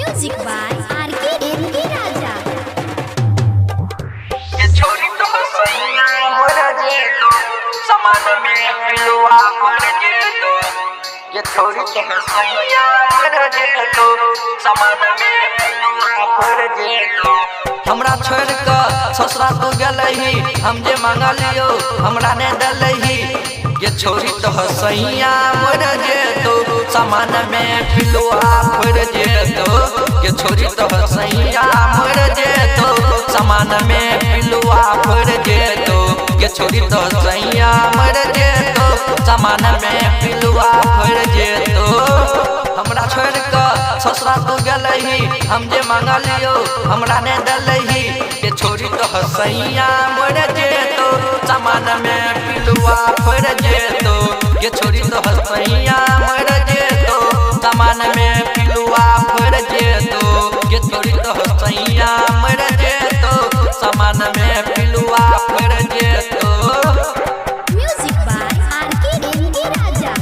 Music by R K N K Raja. ये छोरी तो सैया मर जेतो, समान में पिलुआ मर जेतो। ये छोरी तो सैया मर जेतो, समान में पिलुआ मर जेतो। हमरा छोड़ के ससुरा तू गेलही, हम जे मांगलियो हमरा ने देलही। ये छोरी तो सैया मर जेतो, समान में पिलुआ मर जेतो। ये छोरी तो सैया मर जेतो, समान में पिलुआ मर जेतो। ये छोरी तो सैया मर जेतो, समान में पिलुआ मर जेतो। हमरा छोड़ के ससुरा तू गेलही, हम जे मांगलियो हमरा ने देलही। ये छोरी तो सैया मर जेतो, समान में पिलुआ मर जेतो। ये छोरी तो सैया मर जेतो, समान में पिलुआ मर जेतो। ये छोरी तो सैया मर जेतो, समान में पिलुआ मर जेतो। Music by R K N K Raja.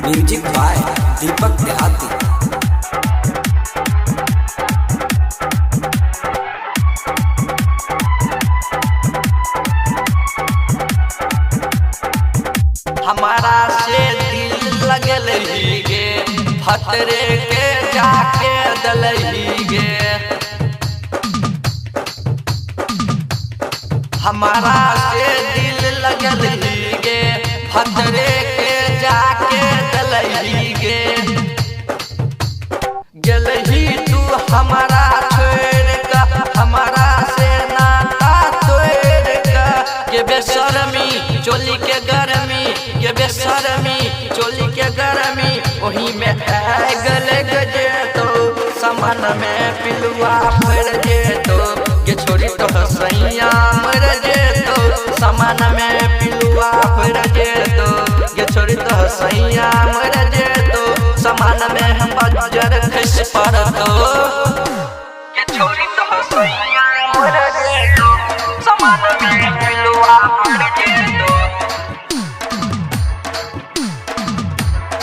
Music by Deepak Dehati. हमारा से दिल लगल ही गे, फतरे के जाके दलही गे। हमारा से दिल लगल ही गे, फतरे के जाके दलही गे। गेलही तू हमारा छोड़ के, हमारा से नाता तोड़ के। के बेशर्मी चोली के गरमी, के बेशर्मी चोली के गरमी, ओही में आग लग जेतो, समान में पिलुआ फर जेतो। के छोरी तो सैया मर जेतो, समान में पिलुआ फर जेतो। के छोरी तो सैया मर जेतो, समान में हम बजर खस पड़तो। के छोरी तो सैया मर जेतो, समान में पिलुआ मर जेतो।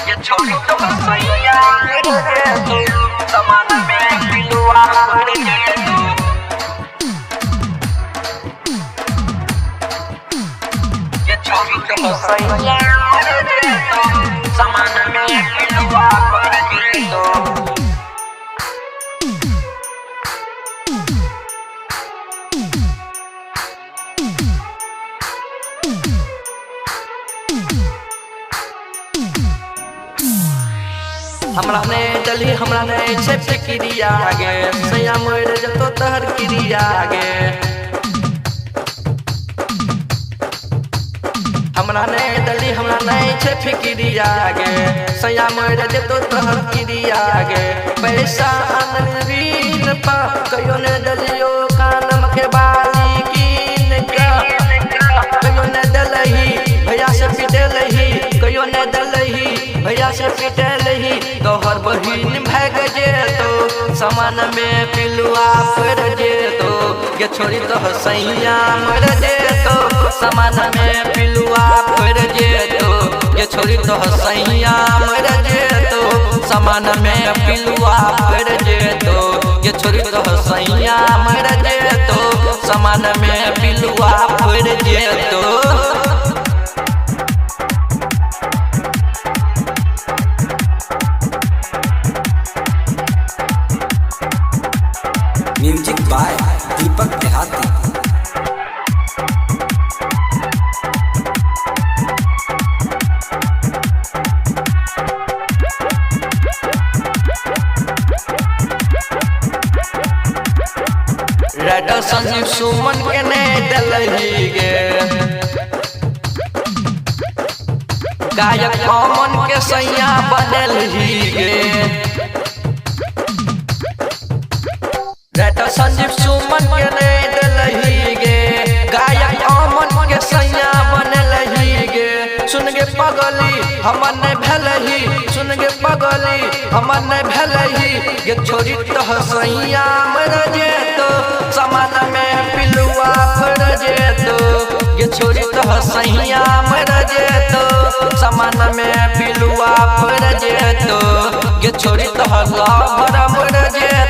ये छोरी तो सैया मर जेतो, समान में पिलुआ मर जेतो। ये छोरी तो सैया मर जेतो, समान में पिलुआ मर जेतो। हमरा ने दली हमरा ने छै फिक्रिया गे, सैया मर जेतो तहर क्रिया गे। हमरा ने दली हमरा ने छै फिक्रिया गे, सैया मर जेतो तहर क्रिया गे। पैसा आनल ऋण पा कहियो ने दलियो कानम के बाली कीन के। कहियो ने दलही भैया से पिटेलही, कहियो ने दलही भैया से पिटेलही। तोहर बहिन भाग जेतो, समान में पिलुआ फर जेतो। ये छोरी तो सैया मर जेतो, समान में पिलुआ फर जेतो। ये छोरी तो सैया मर जेतो, समान में पिलुआ फर जेतो। ये छोरी तो सैया मर जेतो, समान में पिलुआ फर जेतो। म्यूजिक बाय दीपक देहाती। रेड संजीव सुमन के ने दलही गे, गायक अमन के सैया बनलही गे। रेड संजीव सुमन के ने दलही गे, गायक अमन के सैया बनलही गे। सुन गे पगली हमर ने भेलही, सुन गे पगली हमर ने भेलही। गे छोरी तो सैया मर जेतो, समान में पिलुआ फर जेतो। गे छोरी तो सैया मर जेतो, समान में पिलुआ पिलुआ पर जेतो, गे छोरी तोहर लभर मर जेतो।